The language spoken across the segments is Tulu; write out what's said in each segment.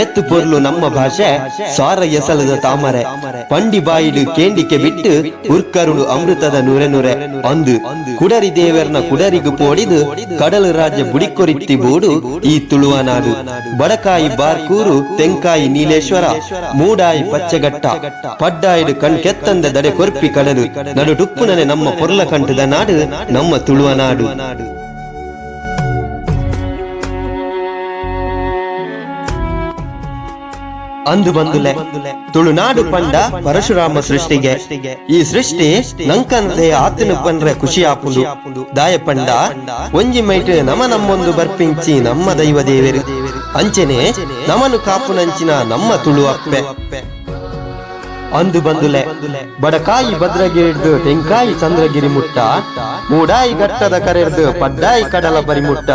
ಏತ್ ಪೊರ್ಲು ನಮ್ಮ ಭಾಷೆ, ಸಾರ ಎಸಲದ ತಾಮರೆ ಪಂಡಿ ಬಾಯಿಡು ಕೇಂಡಿಕೆ ಬಿಟ್ಟು ಉರ್ಕರುಡು ಅಮೃತದ ನುರೆ ನುರೆ ಅಂದು ಕುಡರಿ ದೇವರ್ನ ಕುಡರಿಗು ಪೋಡಿದು ಕಡಲು ರಾಜ್ಯ ಬುಡಿಕೊರಿತ್ತಿ ಬೂಡು ಈ ತುಳುವ ನಾಡು. ಬಡಕಾಯಿ ಬಾರ್ಕೂರು, ತೆಂಕಾಯಿ ನೀಲೇಶ್ವರ, ಮೂಡಾಯಿ ಪಚ್ಚೆಘಟ್ಟ, ಪಡ್ಡಾಯಿಡು ಕಣ್ ಕೆತ್ತಂದ ದಡೆ ಕೊರ್ಪಿ ಕಡಲು, ನಡುಟುಪ್ಪುನನೆ ನಮ್ಮ ಪೊರ್ಲ ಕಂಠದ ನಾಡು ನಮ್ಮ ತುಳುವ ನಾಡು. ಅಂದು ಬಂದುಲೆ ತುಳುನಾಡು ಪಂಡ ಪರಶುರಾಮ ಸೃಷ್ಟಿಗೆ. ಈ ಸೃಷ್ಟಿ ನಂಕಂದೆ ಆತನು ಪಂಡ್ರೆ ಖುಷಿ ಆಪುಂಡು. ದಾಯ ಪಂಡ ಒಂಜಿ ಮೈಟ್ ನಮ ನಮ್ಮೊಂದು ಬರ್ಪಿಂಚಿ ನಮ್ಮ ದೈವ ದೇವೆರು, ಅಂಚನೆ ನಮನು ಕಾಪುನಂಚಿನ ನಮ್ಮ ತುಳು ಅಪ್ಪೆ. ಅಂದು ಬಂದುಲೆ ಬಡಕಾಯಿ ಭದ್ರಗಿರಿಡ್ದು ತೆಂಕಾಯಿ ಚಂದ್ರಗಿರಿ ಮುಟ್ಟ, ಮೂಡಾಯಿ ಘಟ್ಟದ ಕರೆರ್ದು ಪಡ್ಡಾಯಿ ಕಡಲ ಬರಿ ಮುಟ್ಟ,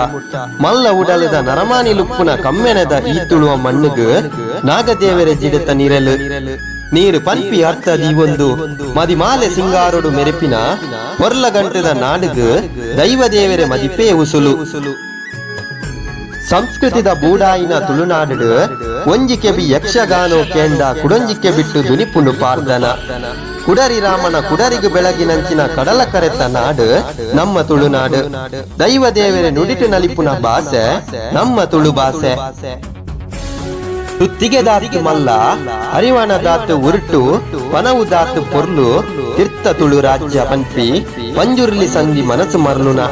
ಮಲ್ಲ ಉಡಲದ ನರಮಾನಿ ಲುಪ್ಪುನ ಕಮ್ಮೆನದ ಈ ತುಳುವ ಮಣ್ಣುಗು ನಾಗದೇವರ ಜಿಡತ ನೀರಲು ನೀರು ಪನ್ಪಿ ಅರ್ಥ ದೀವೊಂದು ಮದಿಮಾಲೆ ಸಿಂಗಾರೊಡು ಮೆರೆಪಿನ ಹೊರ್ಲ ಗಂಟದ ನಾಡುಗು ದೈವ ದೇವರ ಮದಿಪೇ ಉಸುಲು. ಸಂಸ್ಕೃತಿದ ಬೂಡಾಯಿನ ತುಳುನಾಡು ಒಂಜಿ ಕೆಬಿ ಯಕ್ಷಗಾನೋ ಕೇಂದ ಕುಡೊಂಜಿಕೆ ಬಿಟ್ಟು ದುನಿಪುಂಡು ಪಾರ್ದನ. ಕುಡರಿ ರಾಮನ ಕುಡರಿಗು ಬೆಳಗಿನಂಚಿನ ಕಡಲ ಕರೆತ ನಾಡು ನಮ್ಮ ತುಳುನಾಡು. ದೈವ ದೇವರ ನುಡಿಟು ನಲಿಪುನ ಭಾಷೆ ನಮ್ಮ ತುಳು ಭಾಷೆ. ತುತ್ತಿಗೆ ದಾತು ಮಲ್ಲ, ಹರಿವಾಣ ದಾತು ಉರುಟು, ಪನವು ದಾತು ಪೊರ್ಲು, ತೀರ್ಥ ತುಳು ರಾಜ್ಯ ಪನ್ಪಿ ಪಂಜುರ್ಲಿ ಸಂಧಿ ಮನಸ್ಸು ಮರ್ಲುನ.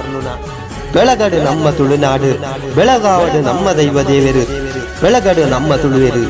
ಬೆಳಗಡು ನಮ್ಮ ತುಳುನಾಡು, ಬೆಳಗಾವಡು ನಮ್ಮ ದೈವ ದೇವರು, ಬೆಳಗಡು ನಮ್ಮ ತುಳುವೆರು.